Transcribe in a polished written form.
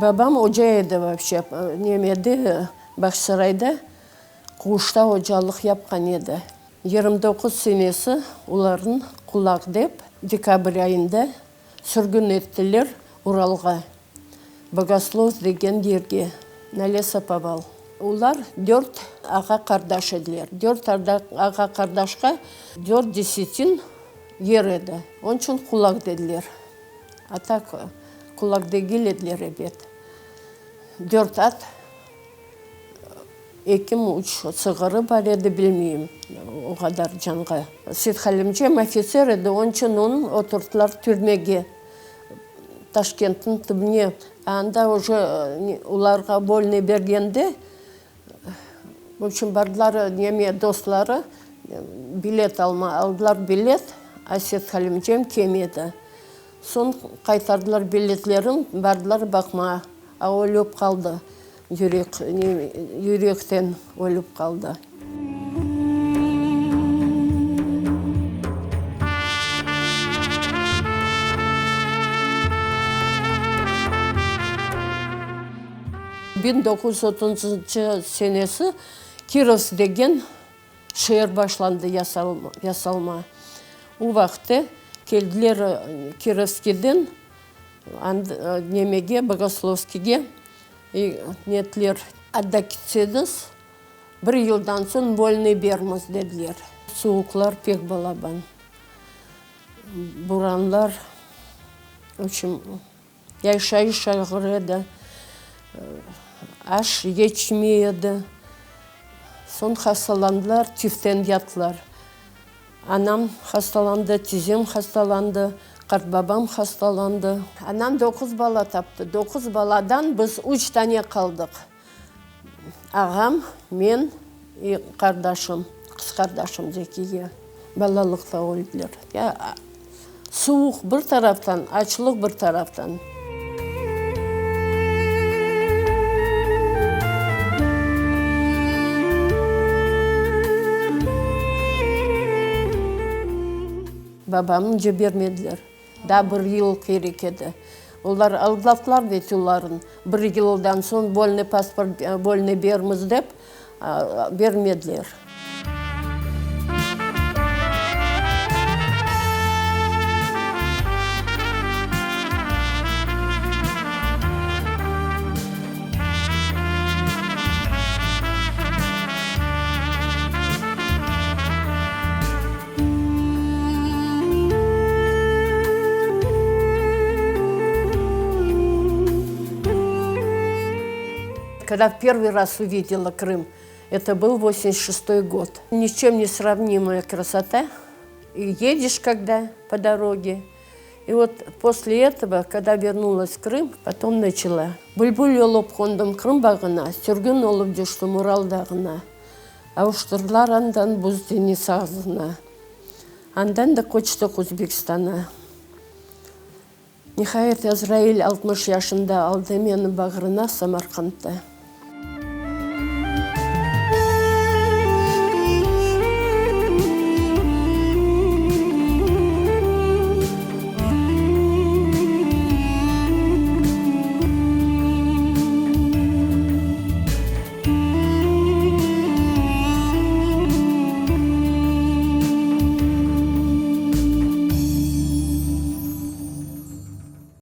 Babam oca edi vapşe, nemede, Bağçasarayda quşta ocalıq yapqan edi. 29 senesi olarnı kulak dep, dekabr ayında sürgün ettiler Uralğa, Bogoslov degen yerge, na lesopoval. Olar dört ağa-qardaş ediler. Dört ağa-qardaşqa dört desetin yer edi. Onıñ içün kulak dediler. A tak, kulak degil ediler ebet. Dört at, ekimi, üç sığırı bar edi, bilmeyim, o qadar canğa. Seythalimcem ofitser edi, onıñ içün onı oturttılar türmege, Taşkentniñ tübüne. Anda uje olarğa volnıy bergende, v obşem, bardılar neme, dostları, bilet alma, aldılar bilet, a Seythalimcem kelmedi. Soñ qaytardılar biletlerin, bardılar baqmağa, a ölüp qaldı, yürek, yürekten ölüp qaldı. 1930-cı senesi Kirovsk degen Şeer başlandı yasalma. O vaqıtte keldiler Kirovskiyden nemege, Bogoslovskiyge, netler, Anda ketseñiz, bir yıldan soñ volnıy bermiz, dediler. Suvuqlar pek balaban, buranlar, v obşem, Yaşayış ağır edi, aş yetişmey edi. Soñ hastalandılar, tiften yattılar. Anam hastalandı, tizem hastalandı, qartbabam hastalandı. Anam doquz bala taptı. Doquz baladan biz üç tane qaldıq. Ağam, men i qardaşım, qız qardaşım Zekiye. Balalıqta öldiler. Ya suvuq bir taraftan, açlıq bir taraftan. Babamnı cebermediler. Daa bir yıl kerek edi. Olar aldattılar vetülarnı, bir yıldan soñ volnıy pasport, volnıy bermiz dep, bermediler. Когда в первый раз увидела Крым, это был 86-й год. Ни с чем не сравнимая красота. И едешь когда по дороге. И вот после этого, когда вернулась в Крым, потом начала. Bülbül olıp qondım Qırım bağına, Sürgün olıp tüştim Ural dağına. Avuştırdılar andan buz deñiz ağzına. Andan da köçtik Özbekistana. Nihayet, Azrail 60 yaşında aldı meni bağrına Samarqandda.